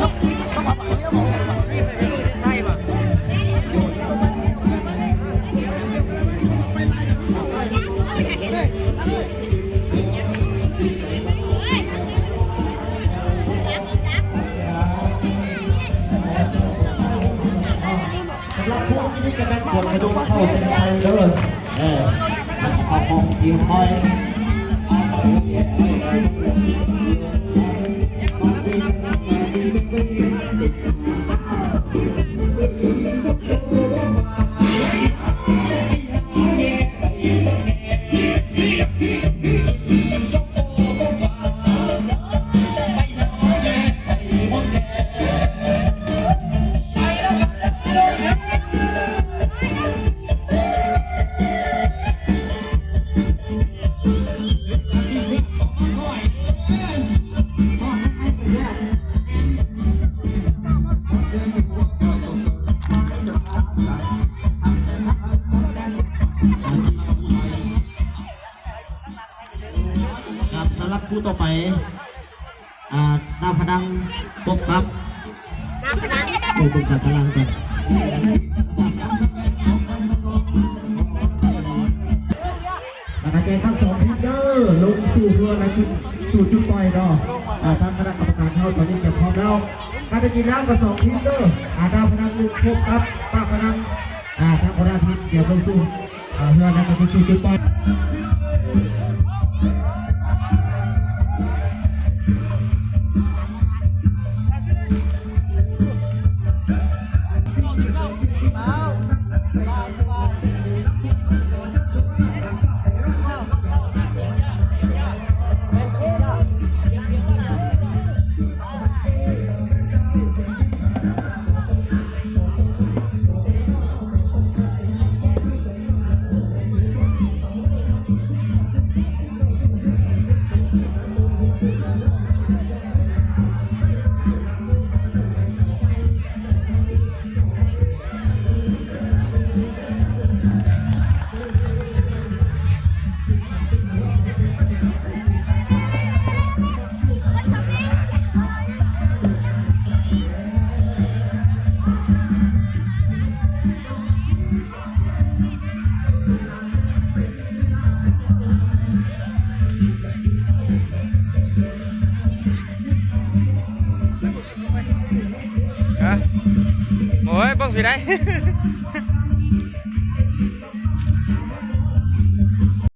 ສຳລັບພວກທີ່ມີການກົດກະດຸມເຂົ້າເສັ້ນໄຊເດີ ເອີ ເຂົ້າຂອງທີມຄອຍ ຄັບ ສຳລັບຄູ່ຕໍ່ໄປ ອ່າ ດາວພະດັງ ພົບກັບ ດາວພະດັງ ໂອ້ ເບິ່ງດາວພະດັງກັນ ແລ້ວກໍແຈ້ງທັງສອງທີມເດີ ລົງສູ່ເຮືອນ ແລະ ຂຶ້ນສູ່ຈຸດປ່ອຍເນາະ ອ່າ ທາງຄະນະກຳມະການເຮົາຕອນນີ້ກຽມພ້ອມແລ້ວ ການຈະກິນນ້ຳກໍສອງທີມເດີ ອ່າ ດາວພະດັງ ພົບກັບ ປາກພະດັງ ອ່າ ທາງຫົວໜ້າທີມກຽມລົງສູ່ ອ່າ ເຮືອນ ແລ້ວກໍຂຶ້ນສູ່ຈຸດປ່ອຍ ຮະ ໂອ້ຍ ເບິ່ງພີ້ໄດ໋.